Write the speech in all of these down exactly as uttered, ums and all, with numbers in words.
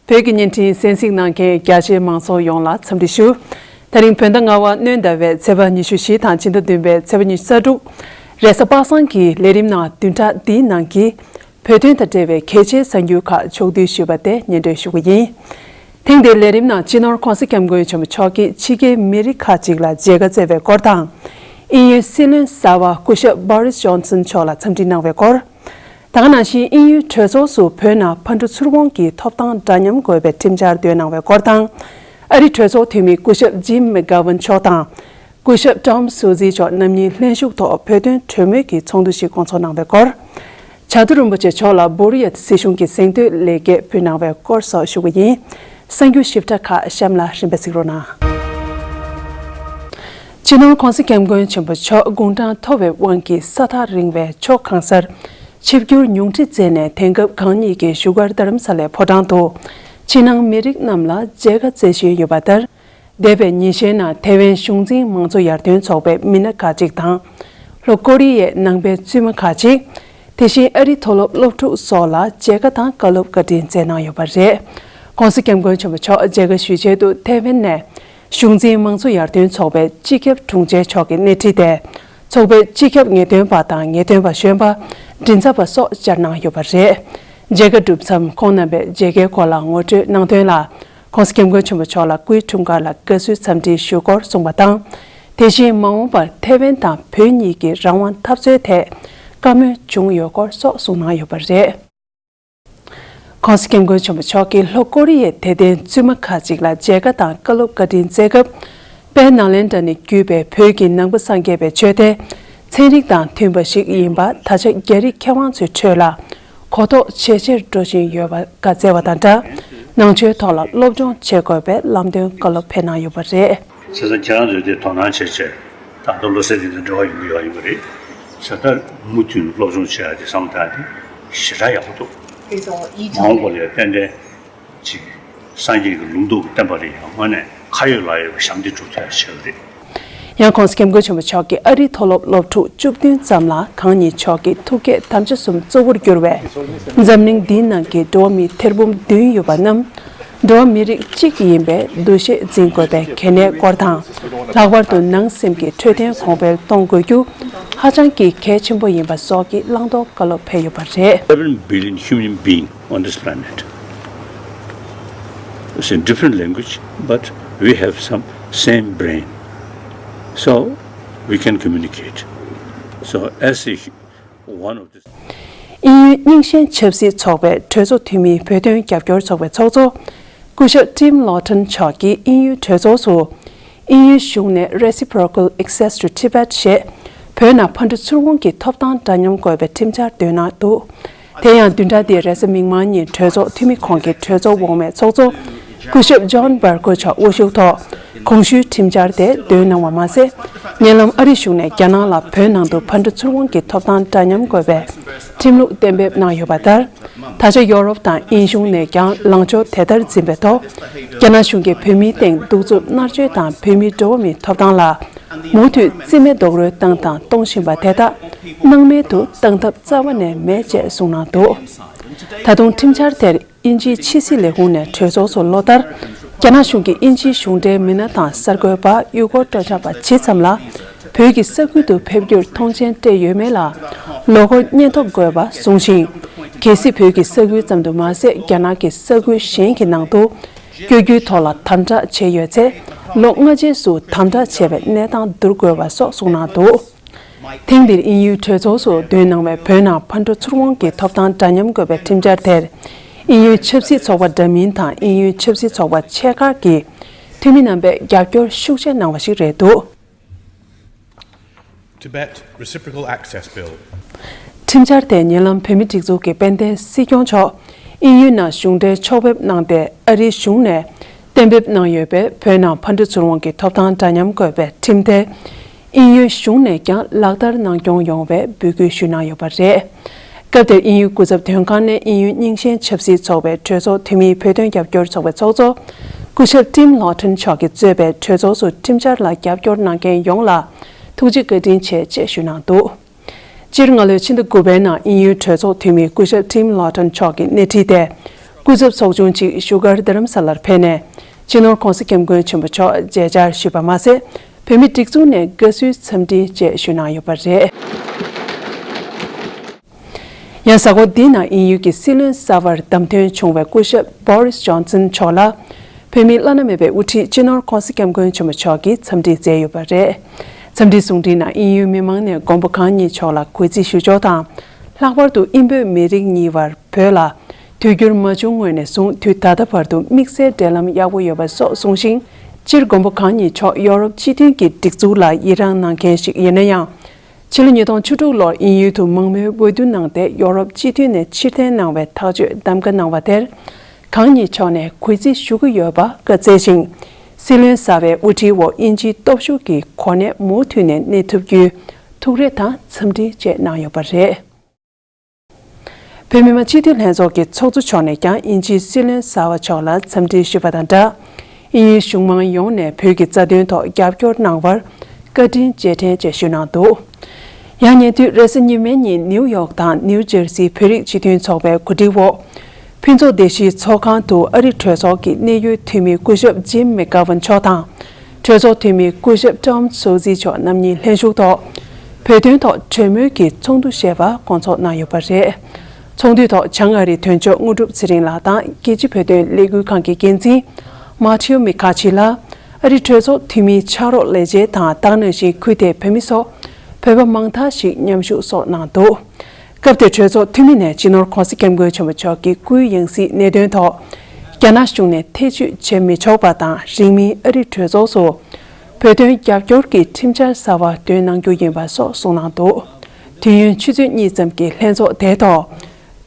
བོད་ཀྱི་བརྙན་འཕྲིན་གསན་གཟིགས་གནང་མཁན་རྒྱ་ཆེའི་མང་ཚོགས་ཡོངས་ལ་འཚམས་འདྲི་ཞུ། དེ་རིང་བོད་ཟླ་ལྔ་པ་སྣྲོན་ཟླ་བའི་ཚེས་པ་ཉི་ཤུ་བཞི་དང་ཕྱི་ཟླ་བདུན་པའི་ཚེས་པ་ཉི་ཤུ་རྩ་དྲུག་རེས་གཟའ་པ་སངས་ཀྱི་ལས་རིམ་ནང་བདུན་ཕྲག་འདིའི་ནང་གི་བོད་དོན་དང་འབྲེལ་བའི་གལ་ཆེའི་གསར་འགྱུར་ཁག་ཕྱོགས་བསྡུས་ཞུས་པ་དེ་སྙན་སྒྲོན་ཞུ་གི་ཡིན། ཐེངས་འདིའི་ལས་རིམ་ནང་སྤྱི་ནོར་༧གོང་ས་༧སྐྱབས་མགོན་ཆེན་པོ་མཆོག་གིས་ཕྱི་རྒྱལ་མི་རིགས་ཁག་ཅིག་ལ་མཇལ་ཁ་བསྩལ་བའི་སྐོར་དང་། དབྱིན་ཡུལ་སྲིད་བློན་གསར་པ་སྐུ་ཞབས་Boris Johnson་མཆོག་ལ་འཚམས་འདྲི་གནང་བའི་སྐོར། ད་ག་ནང་བཞིན་དབྱིན་ཡུལ་གྲོས་ཚོགས་སུ་བོད་ནང་ཕར་འགྲོ་ཚུར་འོང་གི་ཐོབ་ཐང་འདྲ་མཉམ་དགོས་པའི་ཁྲིམས་འཆར་འདོན་གནང་བའི་སྐོར་དང་། ཨ་རིའི་གྲོས་ཚོགས་འཐུས་མི་སྐུ་ཞབས་Jim McGovern་མཆོག་དང་། སྐུ་ཞབས་Tom Suozzi་མཆོག་རྣམ་གཉིས་ལྷན་ཞུགས་ཐོག་བོད་དོན་གྲོས་མོལ་གྱི་ཚོགས་འདུ་ཞིག་སྐོང་ཚོགས་གནང་བའི་སྐོར། བྱ་དུར་རིན་པོ་ཆེ་མཆོག་ལ་བོ་རི་ཡ་སྲིད་གཞུང་གི་གཟེངས་བསྟོད་ལེགས་སྐྱེས་ཕུལ་གནང་བའི་སྐོར་སོགས་ཞུ་གི་ཡིན། གསར་འགྱུར་ཞིབ་ཕྲ་ཁག་གཤམ་ལ་རིམ་པས་གཟིགས་རོགས་གནང་། སྤྱི་ནོར་༧གོང་ས་༧སྐྱབས་མགོན་ཆེན་པོ་མཆོག་དགུང་གྲངས་མཐོ་བའི་དབང་གིས་ས་ཐག་རིང་བའི་ཕྱོགས་གང་སར་ཆིབས་བསྒྱུར་ཉུང་འཕྲི་མཛད་ནས། དེང་སྐབས་གང་ཉིད་ཀྱི་བཞུགས་སྒར་རྡ་རམ་ས་ལའི་ཕོ་བྲང་དུ་ཕྱི་ནང་མི་རིགས་རྣམས་ལ་མཇལ་ཁ་བསྩལ་བཞིན་ཡོད་པ་ལྟར། འདས་པའི་ཉིན་ཤས་ནང་ཐེ་ཝན་གཞུང་འཛིན་མང་གཙོ་ཡར་ཐོན་ཚོགས་པའི་མི་སྣ་ཁག་ཅིག་དང་། ལྷོ་ཀོ་རི་ཡའི་ནང་པའི་བཙུན་མ་ཁག་ཅིག་དེ་བཞིན་ཨ་རིའི་མཐོ་སློབ་སློབ་ཕྲུག་སོགས་ལ་མཇལ་ཁ་དང་བཀའ་སློབ་བཀའ་དྲིན་སྩལ་གནང་ཡོད་པ་རེད། ༸གོང་ས་༸སྐྱབས་མགོན་ཆེན་པོ་མཆོག་མཇལ་ཁ་ཞུ་ཆེད་དུ་ཐེ་ཝན་ནས་གཞུང་འཛིན་མང་གཙོ་ཡར་ཐོན་ཚོགས་པའི་སྤྱི་ཁྱབ་དྲུང་ཆེ་མཆོག་གིས་སྣེ་ཁྲིད་དེ། ཚོགས་པའི་སྤྱི་ཁྱབ་ངེས་སྟོན་པ་དང་ངེས་སྟོན་པ་གཞོན་པ། མགྲིན་ཚབ་པ་སོགས་བཅར་གནང་ཡོད་པ་རེད། མཇལ་ཁ་གྲུབ་མཚམས་ཁོང་རྣམ་པས་མཇལ་ཁའི་སྐོར་ལ་ངོ་སྤྲོད་གནང་དོན་ལ། ༸གོང་ས་༸སྐྱབས་མགོན་ཆེན་པོ་མཆོག་ལ་སྐུའི་འཁྲུངས་སྐར་ལ་དགའ་བསུའི་འཚམས་འདྲི་ཞུ་སྐོར་གསུངས་པ་དང་། དེ་བཞིན་མ་འོངས་པར་ཐེ་ཝན་དང་བོད་གཉིས་ཀྱི་རང་དབང་འཐབ་རྩོད་ཐད་བཀའ་མོལ་བྱུང་ཡོད་སྐོར་སོགས་གསུངས་གནང་ཡོད་པ་རེད། ༸གོང་ས་༸སྐྱབས་མགོན་ཆེན་པོ་མཆོག་གིས་ལྷོ་ཀོ་རི་ཡའི་དད་ལྡན་བཙུན་མ་ཁག་ཅིག་ལ་མཇལ་ཁ་དང་བཀའ་སློབ་བཀའ་དྲིན་སྩལ་སྐབས། དཔལ་ནཱ་ལེནྡྲ་ནས་བརྒྱུད་པའི་བོད་ཀྱི་ནང་པ་སངས་རྒྱས་པའི་ཆོས་དེ་ཚན་རིག་དང་མཐུན་པ་ཞིག་ཡིན་པ་ད་ཆ་རྒྱ་རིགས་མཁས་དབང་ཚོའི་ཁྲོད་ལ་གོ་རྟོགས་ཇེ་ཆེར་འགྲོ་བཞིན་ཡོད་པ་བཀའ་སྩལ་བ་དང་སྦྲགས། ནང་ཆོས་ཐོག་ལ་སློབ་སྦྱོང་བྱེད་དགོས་པའི་ལམ་སྟོན་བཀའ་སློབ་ཕེབས་གནང་ཡོད་པ་རེད། བྱས་ཙང་ཁྱེད་རང་ཚོས་དེ་དོ་སྣང་བྱས་བྱས་ད་ལྟ་བློ་གསལ་འདི་དང་འབྲེལ་བ་ཡོང་གི་ཡོད་ཡིན་པ་རེད། བྱས་ཙང་མུ་མཐུད་ནས་སློབ་སྦྱོང་བྱེད་ཡག་དེ་བསམ་བློ་བཏང་ཡག་དེ་ཞེ་དྲག་ཡག་པོ་འདུག་མ་འོངས་པ་ལ་ཡང་ཏན་ཏན་ཅིག་སངས་རྒྱས་ཀྱི་ལུང་རྟོགས་ཀྱི་བསྟན་པ་རེད། ཡང་དངོས་གནས་ཁ་ཡོད་ལག་ཡོད་པའི་ཞབས་འདེགས་སྒྲུབ་ཐུབ་ཡག་བྱེད་པ་རེད། ཡང་༸གོང་ས་༸སྐྱབས་མགོན་ཆེན་པོ་མཆོག་གིས་ཨ་རིའི་མཐོ་སློབ་སློབ་ཕྲུག་བཅུ་བདུན་ཙམ་ལ་གང་ཉིད་མཆོག་གི་ཐུགས་བསྐྱེད་དམ་བཅའ་གསུམ་གཙོ་བོར་གྱུར་བའི་འཛམ་གླིང་འདིའི་ནང་གི་འགྲོ་བ་མིའི་ཐེར་འབུམ་བདུན་ཡོད་པ་རྣམས། འགྲོ་བ་མི་རིགས་གཅིག་ཡིན་པའི་འདུ་ཤེས་འཛིན་དགོས་པའི་གལ་གནད་སྐོར་དང་། ལྷག་པར་དུ་ནང་སེམས་ཀྱི་འཕྲོད་བསྟེན་གོང་འཕེལ་གཏོང་དགོས་རྒྱུ་ཧ་ཅང་གི་གལ་ཆེན་པོ་ཡིན་པ་སོགས་ཀྱི་བླང་དོར་བཀའ་སློབ་ཕེབས་ཡོད་པ་རེད། Seven billion human being on this planet. It's a different language, but we have some same brain. So we can communicate. So as a one of the དབྱིན་ཡུལ་རྙིང་ཞེན་ཆབ་སྲིད་ཚོགས་པའི་གྲོས་ཚོགས་འཐུས་མིའི་བོད་དོན་རྒྱབ་སྐྱོར་ཚོགས་པའི་ཚོགས་གཙོ། སྐུ་ཞབས་Tim Loughton་མཆོག་གིས་དབྱིན་ཡུལ་གྲོས་ཚོགས་སུ། དབྱིན་ཡུལ་གཞུང་ནས་Reciprocal Access to Tibet་ཞེས། བོད་ནང་ཕར་འགྲོ་ཚུར་འོང་གི་ཐོབ་ཐང་འདྲ་མཉམ་དགོས་པའི་ཁྲིམས་འཆར་འདོན་གནང་འདུག་དེ་ཡང་བདུན་ཕྲག་འདིའི་རེས་གཟའ་མིག་དམར་ཉིན་གྲོས་ཚོགས་འཐུས་མི་ཁོངས་ཀྱི་གྲོས་ཚོགས་འོག་མའི་ཚོགས་གཙོ། སྐུ་ཞབས་John Bercow་མཆོག་དབུ་བཞུགས་ཐོག་གོང་ཞུས་ཁྲིམས་འཆར་དེ་འདོན་གནང་བ་མ་ཟད། ཉེ་ལམ་ཨ་རི་གཞུང་ནས་རྒྱ་ནག་ལ་བོད་ནང་དུ་ཕར་འགྲོ་ཚུར་འོང་གི་ཐོབ་ཐང་འདྲ་མཉམ་དགོས་པའི་ཁྲིམས་ལུགས་གཏན་འབེབས་གནང་ཡོད་པ་ལྟར། ད་ཆ་ཡོ་རོབ་དང་དབྱིན་གཞུང་ནས་ཀྱང་ལངས་ཕྱོགས་དེ་ལྟར་འཛིན་པའི་ཐོག་རྒྱ་ནག་གཞུང་གིས་བོད་མིའི་སྟེང་གདུག་རྩུབ་མནར་གཅོད་དང་བོད་མིའི་འགྲོ་བ་མིའི་ཐོབ་ཐང་ལ་མུ་མཐུད་རྩིས་མེད་རྡོག་རོལ་བཏང་དང་གཏོང་བཞིན་པ་དེ་དག་སྣང་མེད་དུ་བཏང་ཐབས་རྩ་བ་ནས་མེད་ཅེས་གསུངས་གནང་འདུག་ད་དུང་ཁྲིམས་འཆར་དེར་དབྱིན་ཇིའི་ཕྱི་སྲིད་ལས་ཁུངས་ནས་གྲོས་ཚོགས་སུ་ལོ་ལྟར་རྒྱ་ནག་གཞུང་གིས་དབྱིན་ཇིའི་གཞུང་འབྲེལ་མི་སྣ་དང་གསར་འགོད་པ་ཡུལ་སྐོར་སྤྲོ་འཆམ་པ་ཇི་ཙམ་ལ་བོད་ཀྱི་ས་ཁུལ་དུ་ཕེབས་རྒྱུར་མཐོང་མཆན་སྤྲད་ཡོད་མེད་ལ་ལོ་འཁོར་སྙན་ཐོ་དགོས་པ་གསུངས་ཤིང་། གལ་སྲིད་བོད་ཀྱི་ས་ཁུལ་ཙམ་དུ་མ་ཟད་རྒྱ་ནག་གི་ས་ཁུལ་གཞན་གྱི་ནང་དུ་བསྐྱོད་རྒྱུའི་ཐོག་ལ་དམ་དྲག་བྱས་ཡོད་ཚེ་ལོ་ལྔ་རྗེས་སུ་དམ་དྲག་བྱས་པའི་གནས་སྟངས་བསྡུར་དགོས་པ་སོགས་གསུངས་གནང་འདུག་ཐེངས་འདིར་དབྱིན་ཡུལ་གྲོས་ཚོགས་སུ་འདོན་གནང་བའི་བོད་ནང་ཕར་འགྲོ་ཚུར་འོང་གི་ཐོབ་ཐང་འདྲ་མཉམ་དགོས་པའི་ཁྲིམས་འཆར་དེར། དབྱིན་ཡུལ་ཆབ་སྲིད་ཚོགས་པ་འདྲ་མིན་དང་དབྱིན་ཡུལ་ཆབ་སྲིད་ཚོགས་པ་ཆེ་ཁག་གི་འཐུས་མི་རྣམ་པས་རྒྱབ་སྐྱོར་ཤུགས་ཆེ་གནང་བ་ཞིག་རེད་འདུག Tibet Reciprocal Access Bill. ཁྲིམས་འཆར་དེ་ཉེ་ལམ་བོད་མི་སྒྲིག་འཛུགས་ཀྱི་དཔལ་ལྡན་སྲིད་སྐྱོང་མཆོག་དབྱིན་ཡུལ་ནང་གཞུང་འབྲེལ་ཕྱོགས་ཕེབས་གནང་སྟེ་ཨ་རིའི་གཞུང་ནས་གཏན་འབེབས་གནང་ཡོད་པའི་བོད་ནང་ཕར་འགྲོ་ཚུར་འོང་གི་ཐོབ་ཐང་འདྲ་མཉམ་དགོས་པའི་ཁྲིམས་དེ། དབྱིན་ཡུལ་གཞུང་ནས་ཀྱང་ལག་བསྟར་གནང་སྐྱོང་ཡོང་བའི་འབོད་སྐུལ་ཞུས་གནང་ཡོད་པ་རེད། སྐབས་དེར་དབྱིན་ཡུལ་སྐུ་ཚབ་དོན་ཁང་ནས་དབྱིན་ཡུལ་རྙིང་ཞེན་ཆབ་སྲིད་ཚོགས་པའི་གྲོས་ཚོགས་འཐུས་མིའི་བོད་དོན་རྒྱབ་སྐྱོར་ཚོགས་པའི་ཚོགས་གཙོ། སྐུ་ཞབས་Tim Loughton་མཆོག་གིས་གཙོས་པའི་གྲོས་ཚོགས་སུ་ཁྲིམས་འཆར་ལ་རྒྱབ་སྐྱོར་གནང་མཁན་ཡོངས་ལ་ཐུགས་རྗེ་བཀའ་དྲིན་ཆེ་ཅེས་ཞུས་གནང་འདུག་སྤྱིར་སྔ་ལོའི་ཕྱི་ཟླ་དགུ་པའི་ནང་དབྱིན་ཡུལ་གྲོས་ཚོགས་འཐུས་མི་སྐུ་ཞབས་Tim Loughton་མཆོག་གིས་སྣེ་ཁྲིད་དེ། སྐུ་ཚབ་ཚོགས་ཆུང་གཅིག་བཞུགས་སྒར་རྡ་རམ་ས་ལར་ཕེབས་ནས། སྤྱི་ནོར་༧གོང་ས་༧སྐྱབས་མགོན་ཆེན་པོ་མཆོག་མཇལ་བཅར་ཞུས་པ་མ་ཟད། བོད་མིའི་སྒྲིག་འཛུགས་ནས་དགའ་བསུའི་འཚམས་འདྲི་བཅས་ཞུས་གནང་ཡོད་པ་རེད། ཡང་གཟའ་འཁོར་འདིའི་ནང་དབྱིན་ཡུལ་གྱི་སྲིད་བློན་གསར་པར་བདམས་ཐོན་བྱུང་བའི་སྐུ་ཞབས་Boris Johnson་མཆོག་ལ། བོད་མིའི་བླ་ན་མེད་པའི་དབུ་ཁྲིད་སྤྱི་ནོར་༧གོང་ས་༧སྐྱབས་མགོན་ཆེན་པོ་མཆོག་གིས་འཚམས་འདྲི་མཛད་ཡོད་པ་རེད། འཚམས་འདྲིའི་གསུང་འཕྲིན་ནང་དབྱིན་ཡུལ་མི་མང་ནས་མགོན་པོ་གང་ཉིད་མཆོག་ལ་གུས་བརྩི་ཞུ་ཕྱོགས་དང་། ལྷག་པར་དུ་དབྱིན་བོད་མི་རིགས་གཉིས་བར་བོད་ལ་དུས་འགྱུར་མ་བྱུང་སྔོན་ནས་བཟུང་དུས་ད་ལྟ་བར་དུ་དམིགས་བསལ་འབྲེལ་ལམ་ཡག་པོ་ཡོད་པ་སོགས་གསུངས་ཤིང་། སྤྱིར་མགོན་པོ་གང་ཉིད་མཆོག་ཡོ་རོབ་སྤྱི་མཐུན་གྱི་སྒྲིག་འཛུགས་ལ་ཡི་རངས་གནང་མཁན་ཞིག་ཡིན་ན་ཡང་། ཕྱི་ལོ་ཉིས་སྟོང་བཅུ་དྲུག་ལོར་དབྱིན་ཡུལ་དུ་མང་མོས་འོས་བསྡུ་གནང་སྟེ་ཡོ་རོབ་སྤྱི་མཐུན་ནས་ཕྱིར་འཐེན་གནང་བའི་ཐག་གཅོད་གདམ་ག་གནང་བ་དེར། གང་ཉིད་མཆོག་ནས་གུས་བརྩི་ཞུ་གི་ཡོད་པ་བཀའ་སྩལ་ཞིང་། སྲིད་བློན་གསར་པའི་དབུ་ཁྲིད་འོག་དབྱིན་ཇིའི་སྟོབས་ཤུགས་ཀྱི་གོ་གནས་མུ་མཐུད་ནས་གནས་ཐུབ་རྒྱུའི་ཐུགས་རེ་དང་འཚམས་འདྲི་བཅས་གནང་ཡོད་པ་རེད། བོད་མི་མང་སྤྱི་འཐུས་ལྷན་ཚོགས་ཀྱི་ཚོགས་གཙོ་མཆོག་ནས་ཀྱང་དབྱིན་ཇིའི་སྲིད་བློན་གསར་པ་མཆོག་ལ་འཚམས་འདྲི་ཞུས་པ་དང་སྦྲགས། དབྱིན་ཡུལ་གཞུང་མང་ཡོངས་ནས་བོད་ཀྱི་རྩ་དོན་ཐོག་རྒྱབ་སྐྱོར་གནང་བར་བཀའ་དྲིན་རྗེས་དྲན་བཅས་ཞུས་གནང་འདུག། ཡང་ཉེ་དུས་རེས་གཟའ་ཉི་མའི་ཉིན་ནིའུ་ཡོག་དང་ནིའུ་ཇར་སིའི་བོད་རིགས་སྤྱི་མཐུན་ཚོགས་པའི་གོ་སྒྲིག་འོག་ཕུན་ཚོགས་སྡེ་བཞིའི་ཚོགས་ཁང་དུ་ཨ་རི་གྲོས་ཚོགས་ཀྱི་གནད་ཡོད་འཐུས་མི་སྐུ་ཞབས་ཇིམ་མེག་གྷ་ཝན་མཆོག་དང་། གྲོས་ཚོགས་འཐུས་མི་སྐུ་ཞབས་ཊོམ་སོ་ཛི་མཆོག་རྣམ་གཉིས་ལྷན་ཞུགས་ཐོག་བོད་དོན་ཐོག་གྲོས་མོལ་གྱི་ཚོགས་འདུ་ཞེས་པ་སྐོང་ཚོགས་གནང་ཡོད་པ་རེད། ཚོགས་འདུའི་ཐོག་བྱང་ཨ་རིའི་དོན་གཅོད་དངོས་གྲུབ་ཚེ་རིང་ལགས་དང་རྒྱལ་སྤྱིའི་བོད་དོན་ལས་འགུལ་ཁང་གི་འགན་འཛིན་མཱ་ཐེའུ་མི་ཁ་ཆི་ལགས། ཨ་རི་གྲོས་ཚོགས་འཐུས་མིའི་ཕྱག་རོགས་ལས་བྱེད་དང་ད་ག་ནང་བཞིན་ཁུལ་དེའི་བོད་མི་སོགས་བོད་པ་མང་དག་ཞིག་མཉམ་ཞུགས་སོགས་གནང་འདུག། སྐབས་དེར་གྲོས་ཚོགས་འཐུས་མི་ནས་སྤྱི་ནོར་༧གོང་ས་༧སྐྱབས་མགོན་ཆེན་པོ་མཆོག་གི་སྐུའི་ཡང་སྲིད་གནད་དོན་ཐོག་རྒྱ་ནག་གཞུང་ནས་ཐེ་བྱུས་བྱེད་མི་ཆོག་པ་དང་། རིང་མིན་ཨ་རི་གྲོས་ཚོགས་སུ་བོད་དོན་རྒྱབ་སྐྱོར་གྱི་ཁྲིམས་འཆར་གསར་པ་འདོན་གནང་རྒྱུ་ཡིན་པ་སོགས་གསུངས་གནང་འདུག། དུས་ཡུན་ཆུ་ཚོད་གཉིས་ཙམ་གྱི་ལྷན་ཚོགས་དེའི་ཐོག་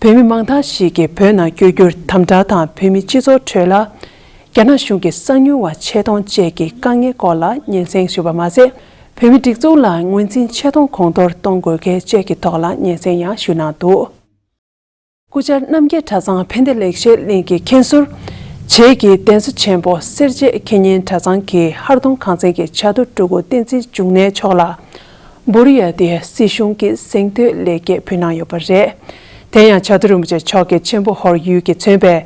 བོད་མི་མང་དག་ཞིག་གིས་བོད་ནང་བསྐྱོད་རྒྱུར་དམ་དྲག་དང་། བོད་མི་སྤྱི་ཚོགས་ཁྲོད་ལ་རྒྱ་ནག་གཞུང་གི་གསང་ཉུལ་བ་ཆེད་གཏོང་བཅས་ཀྱི་དཀའ་ངལ་སྐོར་ལ་སྙན་སེང་ཞུས་པ་མ་ཟད། བོད་མི་སྒྲིག་འཛུགས་ལ་ངོས་འཛིན་ཆེ་མཐོང་གོང་མཐོར་གཏོང་དགོས་གལ་བཅས་ཀྱི་ཐོག་ལ་སྙན་སེང་ཡང་ཞུས་གནང་འདུག། སྐུ་བཅར་རྣམ་རྒྱལ་གྲྭ་ཚང་ཕན་བདེ་ལེགས་བཤད་གླིང་གི་མཁན་ཟུར། བྱེས་ཀྱི་གདན་ས་ཆེན་པོ་སེར་བྱེས་ཁེ་ཉན་གྲྭ་ཚང་གི་ཧར་གདོང་ཁང་ཚན་གྱི་བྱ་དུ་སྤྲུལ་སྐུ་བསྟན་འཛིན་འབྱུང་གནས་མཆོག་ལ། བོ་རི་ཡ་དེའི་སྲིད་གཞུང་གིས་གཟེངས་བསྟོད་ལེགས་སྐྱེས་ཕུལ་གནང་ཡོད་པ་རེད། དེ་ཡང་བྱ་དུ་རིན་པོ་ཆེ་མཆོག་གི་ཆེན་པོ་ཧོར་ཡུལ་གྱིས་མཚོན་པའི་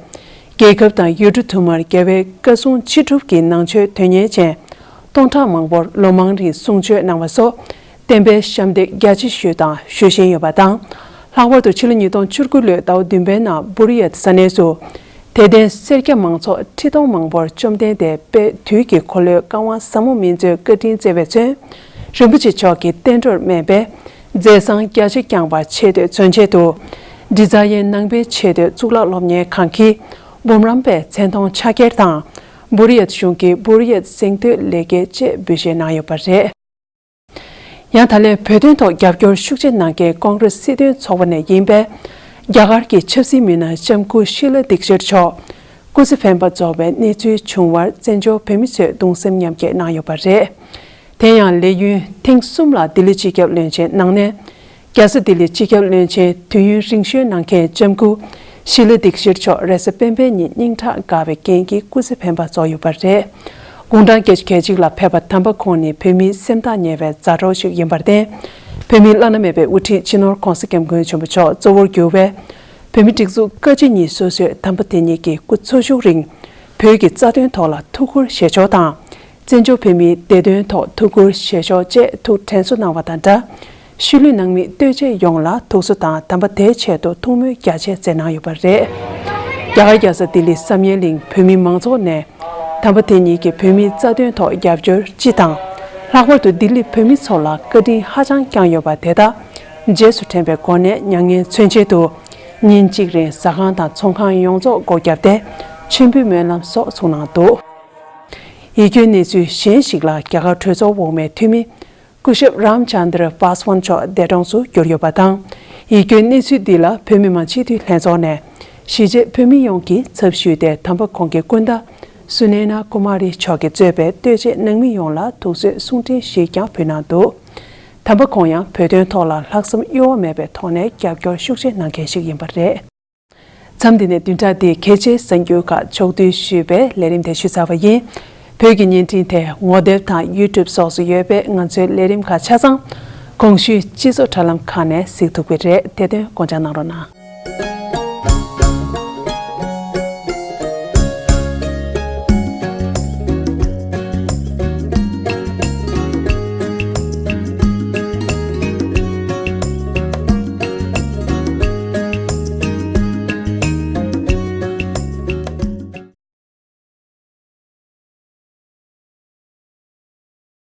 རྒྱལ་ཁབ་དང་ཡུལ་གྲུ་དུ་མར་རྒྱལ་བའི་བཀའ་གསུང་ཅི་སྒྲུབ་ཀྱི་ནང་ཆོས་དོན་གཉེར་ཅན་སྟོང་ཕྲག་མང་པོར་ལོ་མང་རིང་གསུང་ཆོས་གནང་བ་སོགས་བསྟན་པའི་ཞབས་འདེགས་རྒྱ་ཆེ་ཞུས་དང་ཞུ་བཞིན་ཡོད་པ་དང་། ལྷག་པར་དུ་ཕྱི་ལོ་ཉིས་སྟོང་བཅུ་དགུ་ལོའི་ཟླ་བ་བདུན་པའི་ནང་བོ་རི་ཡ་ས་གནས་སུ། དད་ལྡན་སེར་སྐྱ་མང་ཚོགས་ཁྲི་སྟོང་མང་པོར་བཅོམ་ལྡན་འདས་དཔལ་དུས་ཀྱི་འཁོར་ལོའི་བཀའ་དབང་ཟབ་མོ་སྨིན་མཛོད་བཀའ་དྲིན་བསྩལ་བས་མཚོན། རིན་པོ་ཆེ་མཆོག་གི་བསྟན་འགྲོར་སྨན་པའི་མཛད་བཟང་རྒྱ་ཆེ་བསྐྱངས་པ་ཆེ་བསྟོད་མཚོན་ཆེད་དུ། འབྲི་ཛ་ཡན་ནང་པའི་ཆེས་མཐོའི་གཙུག་ལག་སློབ་གཉེར་ཁང་གི་འབུམ་རམས་པའི་མཚན་མཐོང་ཕྱག་འཁྱེར་དང་། བོ་རི་ཡ་གཞུང་གི་བོ་རི་ཡ་གཟེངས་བསྟོད་ལེགས་སྐྱེས་བཅས་འབུལ་བཞེས་གནང་ཡོད་པ་རེད། ཡང་ད་ལན་བོད་དོན་ཐོག་རྒྱབ་སྐྱོར་ཤུགས་ཆེ་གནང་མཁན་ཀོང་ཀྲེས་སྲིད་དོན་ཚོགས་པ་ནས་ཡིན་པའི་རྒྱ་གར་གྱི་ཆབ་སྲིད་མི་སྣ་ལྕམ་སྐུ་ཤི་ལ་དིག་ཤིད་མཆོག་སྐུ་ཚེ་འཕེན་པ་རྫོགས་པའི་གནས་ཚུལ་བྱུང་བར་བཙན་བྱོལ་བོད་མི་ཚོས་གདུང་སེམས་མཉམ་སྐྱེད་གནང་ཡོད་པ་རེད། དེ་ཡང་ལས་ཡུན་ཐེངས་གསུམ་ལ་ལྡི་ལི་སྤྱི་ཁྱབ་བློན་ཆེན་གནང་ནས། རྒྱལ་ས་ལྡི་ལི་སྤྱི་ཁྱབ་བློན་ཆེན་དུས་ཡུན་རིང་ཤོས་གནང་མཁན་ལྕམ་སྐུ་ཤི་ལ་དིག་ཤིད་མཆོག་རེས་གཟའ་སྤེན་པའི་ཉིན་སྙིང་ཁྲག་འགག་པའི་རྐྱེན་གྱིས་སྐུ་ཚེ་འཕེན་པ་རྫོགས་ཡོད་པ་རེད། དགུང་གྲངས་བརྒྱད་ཅུ་གྱ་གཅིག་ལ་ཕེབས་པ་དམ་པ་ཁོང་ནི་བོད་མིའི་སེམས་ཐག་ཉེ་བའི་མཛའ་གྲོགས་ཤིག་ཡིན་པར་བརྟེན། བོད་མིའི་བླ་ན་མེད་པའི་དབུ་ཁྲིད་སྤྱི་ནོར་༧གོང་ས་༧སྐྱབས་མགོན་ཆེན་པོ་མཆོག་གཙོ་བོར་གྱུར་བའི་བོད་མི་སྒྲིག་འཛུགས་བཀའ་སྤྱི་གཉིས་སོ་སོས་དམ་པ་དེ་ཉིད་ཀྱི་སྐུ་འཚོ་བཞུགས་རིང་བོད་ཀྱི་རྩ་དོན་ཐོག་ལ་ཐུགས་ཁུར་བཞེས་ཕྱོགས་དང་། བཙན་བྱོལ་བོད་མིའི་བདེ་དོན་ཐོག་ཐུགས་ཁུར་བཞེས་ཕྱོགས་བཅས་ཐུགས་དྲན་གསོ་གནང་བ་དང་སྦྲགས། ཤུལ་ལུས་ནང་མི་ལྟོས་བཅས་ཡོངས་ལ་ཐུགས་གསོ་དང་དམ་པ་དེའི་ཆེད་དུ་ཐུགས་སྨོན་རྒྱ་ཆེ་མཛད་གནང་ཡོད་པ་རེད། རྒྱ་གར་རྒྱལ་ས་ལྡི་ལི་བསམ་ཡས་གླིང་བོད་མིའི་མང་ཚོགས་ནས་དམ་པ་དེ་ཉིད་ཀྱིས་བོད་མིའི་རྩ་དོན་ཐོག་རྒྱབ་སྐྱོར་སྤྱི་དང་། ལྷག་པར་དུ་ལྡི་ལི་བོད་མི་ཚོ་ལ་བཀའ་དྲིན་ཧ་ཅང་བསྐྱངས་ཡོད་པ་དེ་དག་རྗེས་སུ་དྲན་པའི་སྒོ་ནས་མྱ་ངན་མཚོན་ཆེད་དུ། ཉིན་གཅིག་རིང་ཟ་ཁང་དང་ཚོང་ཁང་ཡོངས་རྫོགས་སྒོ་བརྒྱབ་སྟེ་མཆོད་འབུལ་སྨོན་ལམ་སོགས་ཚོགས་གནང་འདུག། ཡིད་སྐྱོའི་གནས་ཚུལ་གཞན་ཞིག་ལ་རྒྱ་གར་གྲོས་ཚོགས་འོག་མའི་འཐུས་མི་སྐུ་ཞབས་རམ་ཅན་དྲ་པཱ་སི་ཝཱན་མཆོག་འདས་གྲོངས་སུ་གྱུར་ཡོད་པ་དང་། ཡིད་སྐྱོའི་གནས་ཚུལ་འདི་ལ་བོད་མི་མང་སྤྱི་འཐུས་ལྷན་ཚོགས་ནས་གཞིས་བྱེས་བོད་མི་ཡོངས་ཀྱི་ཚབ་ཞུས་ཏེ་དམ་པ་ཁོང་གི་སྐུ་ཟླ་སུ་ནེ་ན་ཀུ་མ་རི་མཆོག་གིས་གཙོས་པའི་ལྟོས་བཅས་ནང་མི་ཡོངས་ལ་ཐུགས་གསོའི་གསུང་འཕྲིན་ཞིག་ཀྱང་ཕུལ་གནང་འདུག། དམ་པ་ཁོང་ཡང་བོད་དོན་ཐོག་ལ་ལྷག་བསམ་གཡོ་བ་མེད་པའི་ཐོག་ནས་རྒྱབ་སྐྱོར་ཤུགས་ཆེ་གནང་མཁན་ཞིག་ཡིན་པ་རེད། མཚམས་འདི་ནས་བདུན་ཕྲག་འདིའི་གལ་ཆེའི་གསར་འགྱུར་ཁག་ཕྱོགས་བསྡུས་ཞུས་པའི་ལས་རིམ་དེ་ཞུས་ཚར་བ་ཡིན། བོད་ཀྱི་བརྙན་འཕྲིན་དེ་ངོ་དེབ་དང་ཡུ་ཊུབ་སོགས་སུ་ཡོད་པས་ང་ཚོའི་ལས་རིམ་ཁག་ཆ་ཚང་གོང་ཞུས་སྤྱི་ཚོགས་དྲ་ལམ་ཁག་ནས་གཟིགས་ཐུབ་ཀྱི་རེད། དེ་དོན་དགོངས་འཇགས་གནང་རོགས་གནང་།